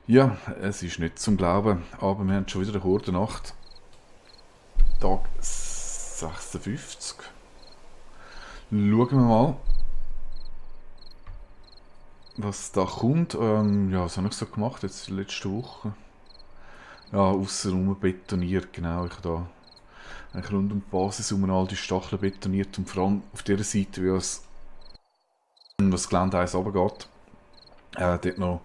Ja, es ist nicht zum Glauben, aber wir haben schon wieder eine Horde-Nacht. Tag 56. Schauen wir mal, was da kommt. Ja, was habe ich so gemacht jetzt letzte Woche? Ja, außenrum betoniert, genau. Ich habe da eigentlich rund um die Basis um all die Stacheln betoniert und vor allem auf der Seite, wie es was Gelände 1 runtergeht. Dort noch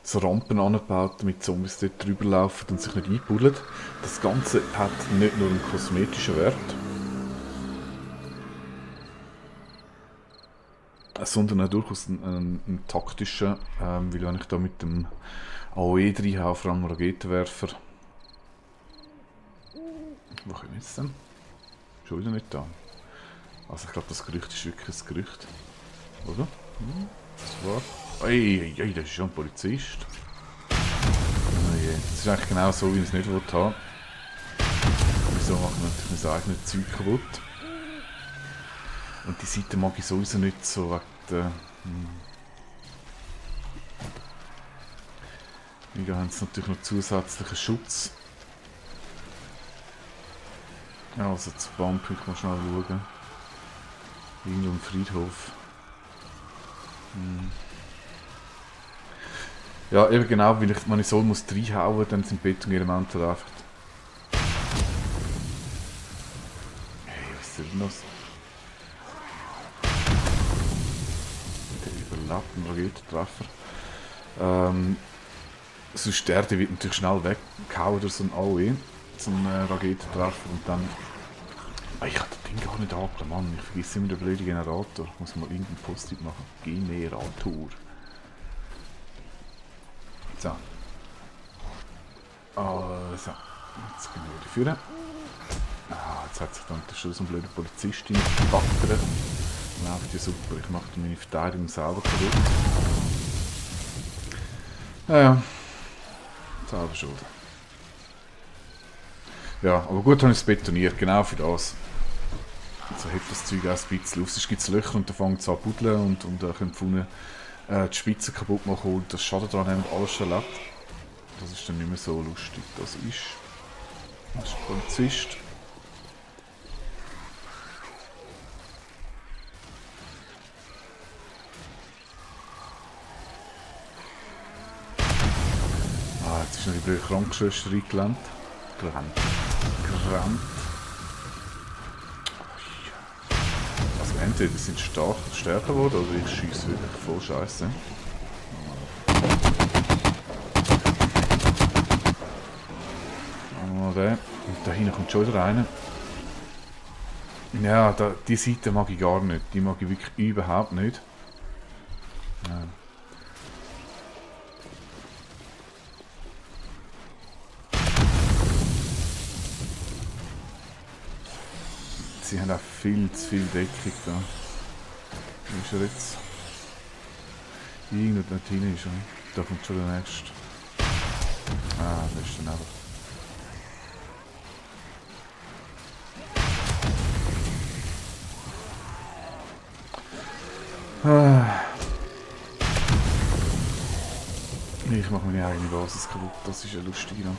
so Rampen angebaut, damit Zombies dort drüber laufen und sich nicht einpuddeln. Das Ganze hat nicht nur einen kosmetischen Wert, sondern auch durchaus einen taktischen, weil wenn ich da mit dem AOE reinhaue, vor allem Raketenwerfer. Wo kommen wir jetzt denn? Schon wieder nicht da. Also ich glaube, das Gerücht ist wirklich ein Gerücht. Oder? Das war... Ey, das ist schon ein Polizist. Oh je. Das ist eigentlich genau so, wie ich es nicht haben. Wieso macht man natürlich sein eigenes Zeug kaputt? Und die Seite mag ich sowieso nicht so wegen der... Hier haben sie natürlich noch zusätzlichen Schutz. Ja, also das Bahnpunkt mal schnell schauen. Irgendwo im Friedhof. Ja, eben genau, weil ich, wenn ich so muss reinhauen, dann sind Betonelemente einfach... Hey, was ist denn das? Der überlebt einen Raketentreffer. Sonst der wird natürlich schnell weggehauen durch so einen AOE, so einen Raketentreffer und dann... Ah, ich habe das Ding gar nicht angelassen, Mann, ich vergesse immer den blöden Generator. Ich muss mal irgendeinen Post-it machen. Generator. So. Also, jetzt gehen wir wieder führen. Ah, jetzt hat sich dann schon so ein blöder Polizist reingebattert. Läuft ja super, ich mache meine Verteidigung selber kaputt. Ja, selber schuld. Ja, aber gut habe ich es betoniert, genau für das. So hebt das Zeug auch ein bisschen auf. Sonst gibt es Löcher und dann fängt es an zu buddeln und können vorne die Spitzen kaputt machen und das Schaden dran haben alles schon erlebt. Das ist dann nicht mehr so lustig. Das ist ein Polizist. Ah, jetzt ist noch die blöde Krankenschwester reingelandet. Gerannt. Also entweder sind stärker geworden oder ich schiesse wirklich voll Scheiße. Und da hinten kommt schon wieder einer. Ja, die Seite mag ich gar nicht. Die mag ich wirklich überhaupt nicht. Ja. Sie haben auch viel zu viel Deckung da. Wo ist er jetzt? Irgendwo dort hinten ist er. Da kommt schon der nächste. Ah, das ist dann einfach. Ich mache meine eigene Basis kaputt. Das ist eine lustige Nacht.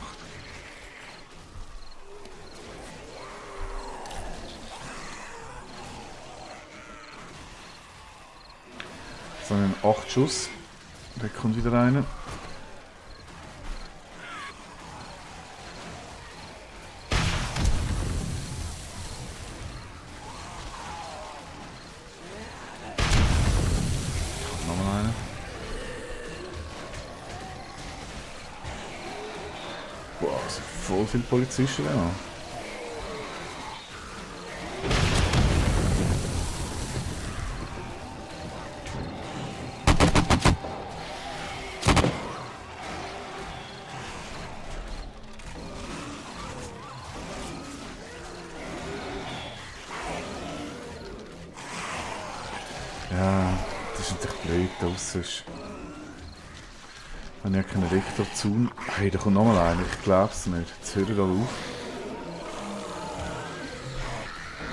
So einen 8 Schuss. Da kommt wieder einer. Nochmal einer. Boah, es sind voll viele Polizisten da. Ja, das ist natürlich blöd, da draussen ist... Wenn ich keinen Richter zu... Hey, da kommt nochmal einer, ich glaub's nicht. Jetzt höre ich da auf.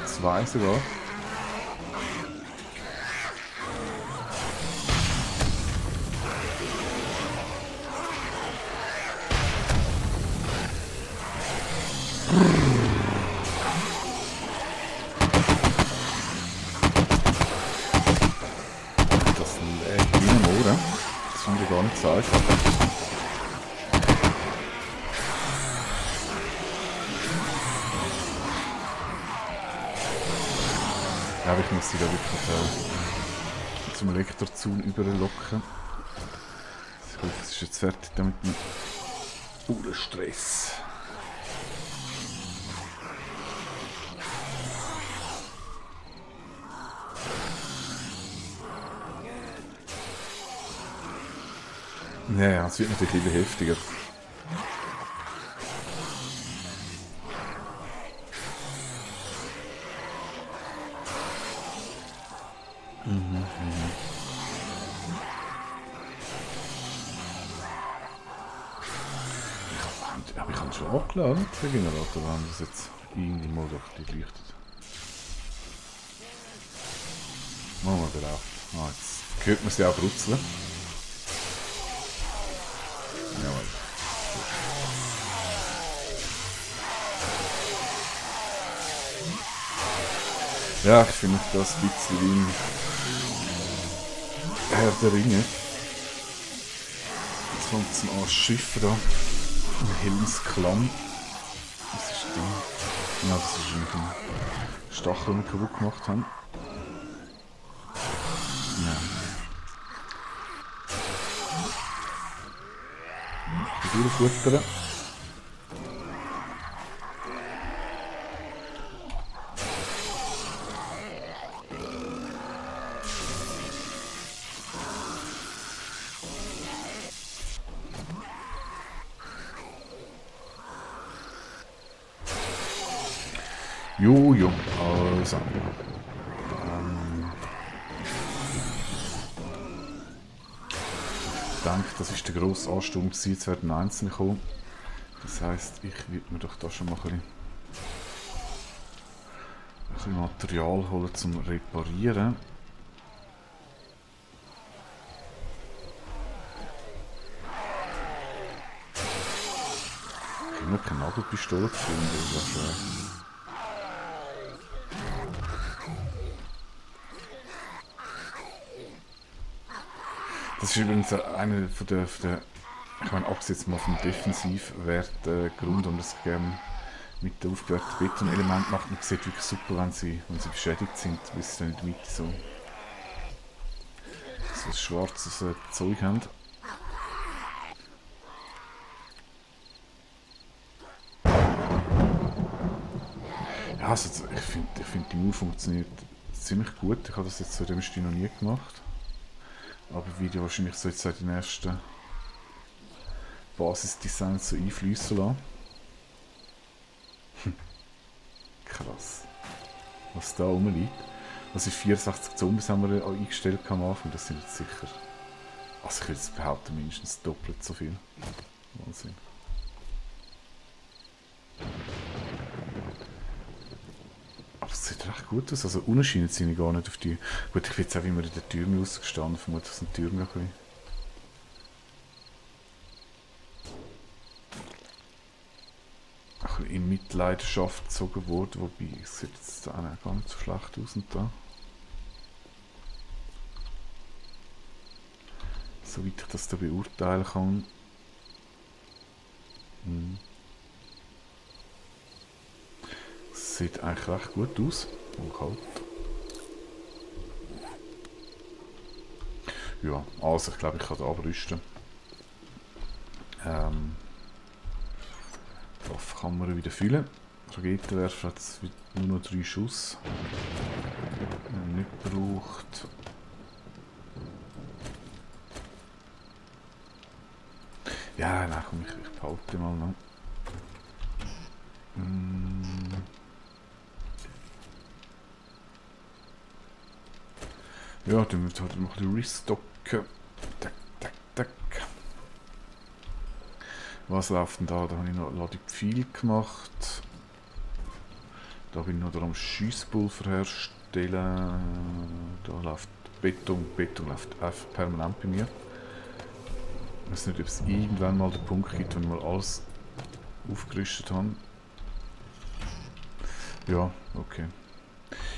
2 sogar. gesagt. Ja, aber ich muss sie da wirklich zum Elektrozaun überlocken. Ich hoffe, es ist jetzt fertig damit mit puren Stress. Ja, es wird natürlich immer heftiger. Aber ich habe ihn schon angeladen, den Generator, wenn das jetzt irgendwie mal durch die leuchtet. Machen wir den auf. Ah, jetzt hört man sie auch brutzeln. Jawohl. Ja, ich finde das ein bisschen wie ein Herr der Ringe. Jetzt kommt es an Schiffen da. Ein Helmsklamm. Was ist das? Ja, das ist ein Stachel, den wir kaputt gemacht haben. Ja. Durchfuttern. Jo, also. Ich denke, das ist der grosse Ansturm, jetzt werden einzelne kommen. Das heisst, ich würde mir doch da schon mal ein bisschen Material holen zum Reparieren. Ich habe noch keine Nagelpistole gefunden. Das ist übrigens einer von der ich meine, abgesehen mal vom Defensivwert, Grund, und das gerne mit den aufgewerteten Betonelementen macht. Man sieht wirklich super, wenn sie beschädigt sind, bis sie dann in der Mitte so ein schwarzes Zeug haben. Ja, also ich finde die Move funktioniert ziemlich gut. Ich habe das jetzt so in dem Stil noch nie gemacht. Aber wie wahrscheinlich so jetzt den ersten Basisdesign so einfließen lassen. Krass. Was da rumliegt. Was ist 64 Zombies haben wir eingestellt am Anfang? Das sind jetzt sicher. Also ich würde jetzt behaupten, mindestens doppelt so viel. Wahnsinn. Aber es sieht recht gut aus. Also unten sind ich gar nicht auf die. Gut, ich bin jetzt auch immer in der Türme ausgestanden. Vermutlich sind die Türme noch ein bisschen in Mitleidenschaft gezogen worden, wobei es sieht jetzt auch nicht ganz so schlecht aus und da. Soweit ich das da beurteilen kann. Es sieht eigentlich recht gut aus. Und kalt. Ja, also ich glaube, ich kann da abrüsten. Waffenkammer wieder füllen. Raketenwerfer hat es nur noch 3 Schuss. Nicht gebraucht. Ja, nein, komm, ich behalte mal noch. Ja, dann wird halt noch ein bisschen restocken. Tack, tack, tack. Was läuft denn da? Da habe ich noch die Pfeile gemacht. Da bin ich noch am Schiesspulver herstellen. Da läuft Beton. Beton läuft einfach permanent bei mir. Ich weiß nicht, ob es irgendwann mal den Punkt gibt, wo ich mal alles aufgerüstet habe. Ja, okay.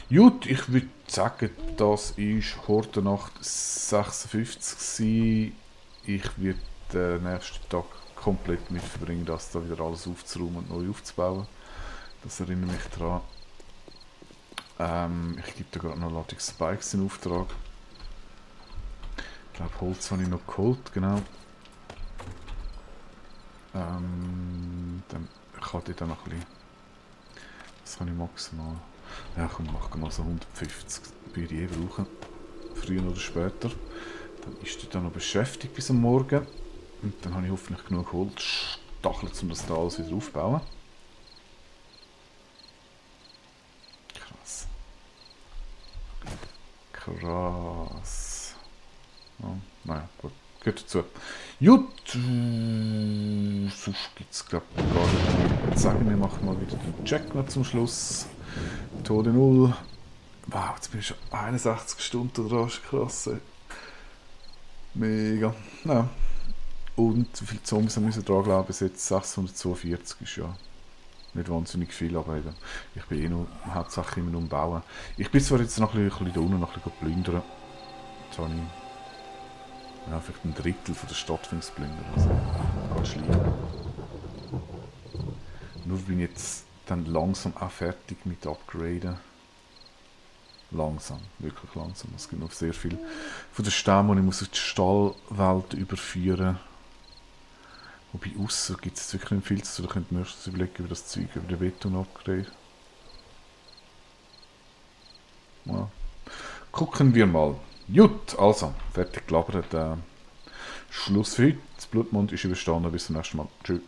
Gut, ich würde sagen, das war Hordenacht 56. ich werde den nächsten Tag komplett mit verbringen, das da wieder alles aufzuräumen und neu aufzubauen. Das erinnert mich daran. Ich gebe da gerade noch Ladung Spikes in Auftrag. Ich glaube, Holz habe ich noch geholt, genau. Dann kann ich dann noch ein bisschen. Was kann ich maximal? Ja, komm, machen wir mal so 150. Das würde ich eh brauchen. Früher oder später. Dann ist die dann noch beschäftigt bis am Morgen. Und dann habe ich hoffentlich genug Holzstacheln, um das da alles wieder aufzubauen. Krass. Krass. Ja, naja, gut. Gehört dazu. Gut. Sonst gibt es, glaube ich, gar nicht mehr zu sagen. Wir machen mal wieder den Check noch zum Schluss. Tode 0. Wow, jetzt bin ich schon 61 Stunden dran. Das ist krass. Ey. Mega. Ja. Und wie viele Zombies haben wir dran, glaube ich, bis jetzt 642 ist ja nicht wahnsinnig viel, aber eben, ich bin eh noch hauptsächlich immer nur am Bauen. Ich bin zwar jetzt noch ein bisschen da unten noch ein bisschen plündern. Jetzt habe ich ja, vielleicht ein Drittel von der Stadt plündern. Also, ganz schlimm. Nur bin ich jetzt dann langsam auch fertig mit Upgraden. Langsam, wirklich langsam. Es gibt noch sehr viel von den Stämmen, die ich muss in die Stallwelt überführen. Wobei aussen gibt es wirklich nicht viel zu tun. Da könnt ihr nächstes überlegen über das Zeug, über den Beton-Upgrade. Ja. Gucken wir mal. Gut, also, fertig gelabert. Schluss für heute. Das Blutmond ist überstanden. Bis zum nächsten Mal. Tschüss.